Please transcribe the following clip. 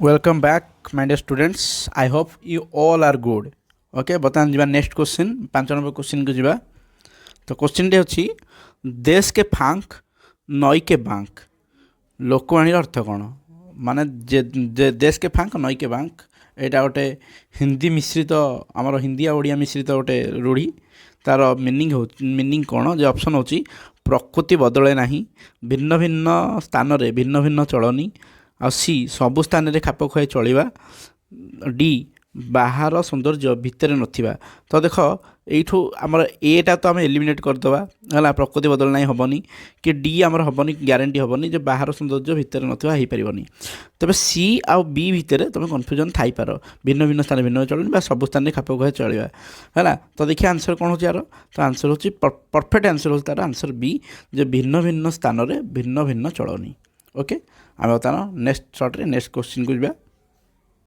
Welcome back, my dear students. I hope you all are good. Okay, ବର୍ତ୍ତମାନ ଯିବା next question, 5 number କ୍ୱେଶ୍ଚିନ୍କୁ ଯିବା। ତ କ୍ୱେଶ୍ଚିନ୍ଟି ଅଛି, "ଦେଶ କେ ଫାଙ୍କ, ନଈ କେ ବାଙ୍କ" ଲୋକବାଣୀର ଅର୍ଥ କ'ଣ? ମାନେ ଦେଶ କେ ଫାଙ୍କ, ନଈ କେ ବାଙ୍କ, ଏଇଟା ଗୋଟେ ହିନ୍ଦୀ ମିଶ୍ରିତ, ଆମର ହିନ୍ଦୀ ଆଉ ଓଡ଼ିଆ ମିଶ୍ରିତ ଗୋଟେ ରୂଢ଼ି। ତାର ମିନିଂ ହେଉଛି, ମିନିଂ କ'ଣ ଯେ ଅପସନ୍ ହେଉଛି ପ୍ରକୃତି ବଦଳେ ନାହିଁ, ଭିନ୍ନ ଭିନ୍ନ ସ୍ଥାନରେ ଭିନ୍ନ ଭିନ୍ନ ଚଳନି, ଆଉ ସି ସବୁ ସ୍ଥାନରେ ଖାପ ଖୁଆଇ ଚଳିବା, ଡି ବାହାର ସୌନ୍ଦର୍ଯ୍ୟ ଭିତରେ ନଥିବା। ତ ଦେଖ, ଏଇଠୁ ଆମର ଏଟା ତ ଆମେ ଏଲିମିନେଟ୍ କରିଦେବା, ହେଲା। ପ୍ରକୃତି ବଦଳ ନାହିଁ ହେବନି କି ଡି ଆମର ହେବନି, ଗ୍ୟାରେଣ୍ଟି ହେବନି ଯେ ବାହାର ସୌନ୍ଦର୍ଯ୍ୟ ଭିତରେ ନଥିବା ହେଇପାରିବନି। ତେବେ ସି ଆଉ ବି ଭିତରେ ତୁମେ କନଫ୍ୟୁଜନ୍ ଥାଇପାର, ଭିନ୍ନ ଭିନ୍ନ ସ୍ଥାନରେ ଭିନ୍ନ ଚଳନି ବା ସବୁ ସ୍ଥାନରେ ଖାପ ଖୁଆଇ ଚଳିବା, ହେଲା। ତ ଦେଖିବା ଆନ୍ସର୍ କ'ଣ ହେଉଛି ୟାର। ତ ଆନ୍ସର୍ ହେଉଛି, ପରଫେକ୍ଟ ଆନ୍ସର୍ ହେଉଛି ତାର ଆନ୍ସର୍ ବି, ଯେ ଭିନ୍ନ ଭିନ୍ନ ସ୍ଥାନରେ ଭିନ୍ନ ଭିନ୍ନ ଚଳନି। ଓକେ, ଆମେ ବର୍ତ୍ତମାନ ନେକ୍ସଟ ସର୍ଟରେ ନେକ୍ସଟ କ୍ୱେଶ୍ଚିନ୍କୁ ଯିବା।